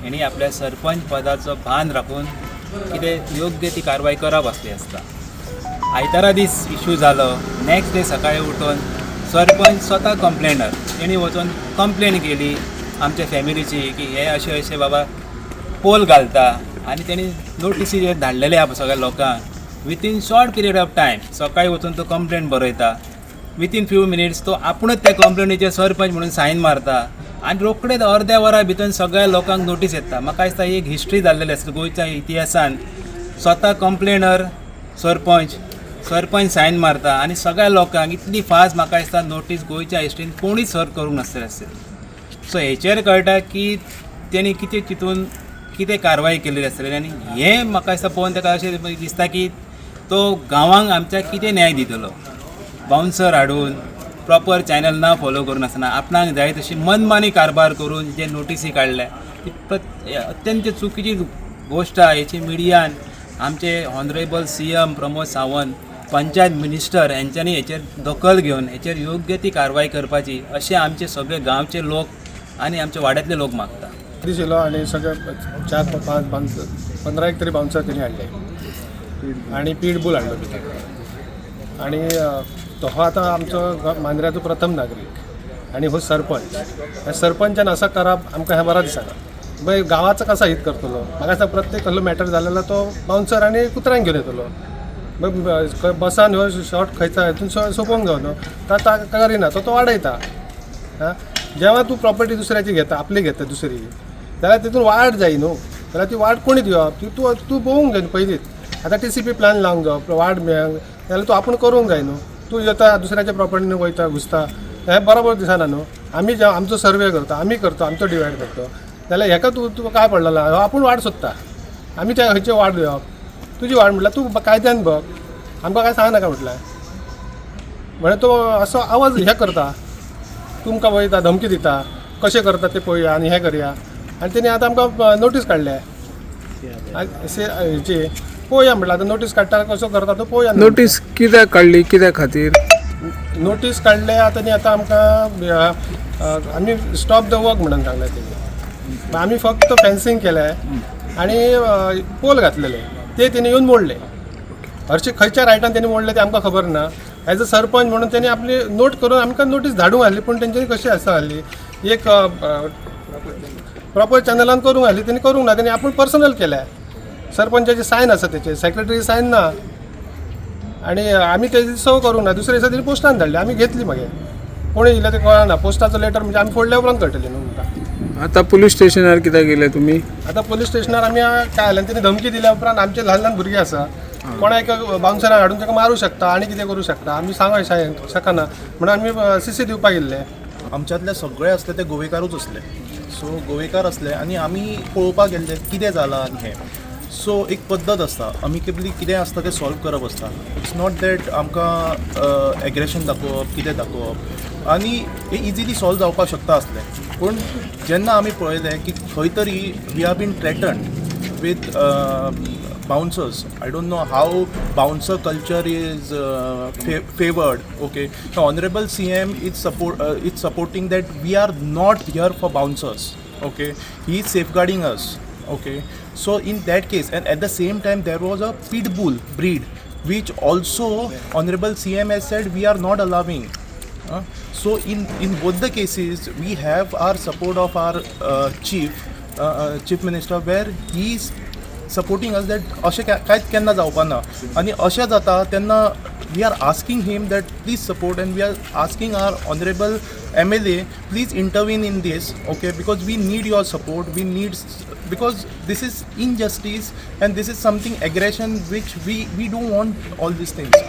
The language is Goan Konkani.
हेणी आपल्या सरपंच पदाचो भान राखून कितें योग्य ती कारवाय करप आसली आसता. आयतारा दीस इशू जालो, नेक्स्ट डे सकाळी उठून सरपंच स्वता कंप्लेनर, तेणी वचून कंप्लेन केली आमच्या फॅमिलीची की हे अशें अशें बाबा पोल घालता आनी तेणी नोटिसी जे धाडलेले आहा सगळ्या लोकांक. Within short period of time सकाळी वचून तो कंप्लेन बरयता, विथीन फ्यू मिनिट्स तो आपुणूच त्या कंप्लेनीचेर सरपंच म्हणून सायन मारता आनी रोखडेच अर्द्या वरा भितर सगळ्या लोकांक नोटीस येता. म्हाका दिसता एक हिस्ट्री जाल्लेली आसा गोंयच्या इतिहासान. स्वता कंप्लेनर सरपंच, सरपंच सायन मारता आनी सगळ्या लोकांक इतली फास्ट, म्हाका दिसता नोटीस गोंयच्या हिस्ट्रीन कोणीच सर्व करूंक नासतले आसतली. सो हेचेर कळटा की तेणी कितें चिंतून कितें कारवाय केल्ली आसतली आनी हें म्हाका दिसता पळोवन ताका अशें दिसता की तो गांवांक आमच्या कितें न्याय दितलो. बाउन्सर हाडून, प्रॉपर चॅनल ना फॉलो करून आसतना, आपणाक जाय तशी मनमानी कारभार करून जे नोटिसी काडल्या ती अत्यंत चुकीची गोश्ट आहा. हेची मिडियान आमचे honourable CM Pramod Sawant, panchayat minister हेंच्यांनी हेचेर दखल घेवन हेचेर योग्य ती कारवाय करपाची अशें आमचे सगळे गांवचे लोक आनी आमचे वाड्यांतले लोक मागता. दीस येयलो आनी सगळे चार पांच बाउन्सर, 15 एक तरी बाउन्सर तेणी हाडले आनी पीटबूल हाडलो भितर. आनी तो हो आतां आमचो मांद्र्याचो प्रथम नागरीक आनी हो सरपंच. ह्या सरपंचान असो करप आमकां हें बरें दिसना. मागीर गांवाचो कसो हित करतलो? म्हाका दिसता प्रत्येक कसलो मॅटर जालेलो तो बाउन्सर आनी कुत्र्यांक घेवन येतलो. मागीर बसान ह्यो शॉर्ट खंयचा हितून सोंपोवंक जाय न्हू. तो करिना, तो तो वाडयता. आं, जेव्हा तूं प्रॉपर्टी दुसऱ्याची घेता, आपली घेता दुसरी जाल्यार तितून वाड जाय न्हू. जाल्यार ती वाड कोणी दिवप? ती तूं तूं पळोवंक जाय न्हू पयलींच. आतां टीसीपी प्लॅन लावंक जावो, वाड मेळोंक जाल्यार तूं आपूण करूंक जाय न्हू. तूं येता, दुसऱ्याच्या प्रॉपर्टीन वयता, घुसता, हें बरोबर दिसना न्हू. आमी जेन्ना आमचो सर्वे करता, आमी करता, आमचो डिवायड करता, जाल्यार हेका तूं तुका काय पडलेला? हो आपूण वाड सोदता. आमी त्या खंयची वाड दिवप? तुजी वाड म्हटल्यार तूं कायद्यान बघ, आमकां काय सांग नाका म्हटल्यार. म्हळ्यार तो असो आवाज हे करता, तुमकां वयता धमकी दिता, कशें करता ते पळोवया आनी हें करया. आनी तेणी आतां आमकां नोटीस काडल्या हेची. पळोवया म्हटल्यार आतां नोटीस काडटा, कसो करता तो पळोवया. नोटीस कित्याक काडली, कित्या खातीर? नोटीस काडले आतां न्ही. आतां आमकां आमी स्टॉप the work म्हणून सांगलें तेणी. आमी फक्त फेन्सिंग केलें आनी पोल घातलेले ते तेणी येवन मोडले. हरशीं खंयच्या रायटान तेणी मोडले ते आमकां खबर ना. एज अ सरपंच म्हणून तेणी आपली नोट करून आमकां नोटीस धाडूंक आसली, पूण तेंच्यांनी कशी आसा आसली, एक प्रॉपर चॅनलान करूंक आसली, तेणी करूंक ना. तेणी आपूण पर्सनल केल्या. सरपंचाची सायन आसा तेचेर, सेक्रेटरी सायन ना आनी आमी तेजी सव करूंक ना. दुसऱ्या दिसा तेणी पोस्टान धाडली, आमी घेतली. मागीर कोणी येयले ते कळना. पोस्टाचो लेटर म्हणजे आमी फोडल्या उपरांत कळटलें न्हू तुमकां. आतां पुलीस स्टेशनार कित्याक गेले तुमी? आतां पोलीस स्टेशनार आमी काय जालें, तेणी धमकी दिल्या उपरांत आमचे ल्हान ल्हान भुरगीं आसा, कोणा एक बाउन्सराक हाडून ताका मारूं शकता आनी कितें करूं शकता, आमी सांगूंक शकना म्हणून आमी सीसी दिवपाक येयल्ले. आमच्यातले सगळे आसले ते गोवेकारूच आसले. सो गोवेकार आसले आनी आमी पळोवपाक गेल्ले कितें जालां. आनी हें सो एक पद्दत आसता, अमिकेबली कितें आसता तें सॉल्व करप आसता. It's not that आमकां एग्रेशन दाखोवप, कितें दाखोवप, आनी हें इजिली सॉल्व जावपाक शकता आसलें. पूण जेन्ना आमी पळयलें की खंय तरी we are been threatened with bouncers. I don't know how bouncer culture is favored. Okay, the honorable CM is supporting that we are not here for bouncers. Okay, he is safeguarding us. Okay, so in that case, and at the same time, there was a pit bull breed, which also honorable CM has said we are not allowing. So in both the cases, we have our support of our chief minister, where he is supporting us that अशें कांयच केन्ना जावपा ना. आनी अशें जाता तेन्ना we are asking him that please support, and we are asking our honorable MLA, please intervene in this, okay, because we need your support. We need, because this is injustice and this is something aggression which we don't want all these things.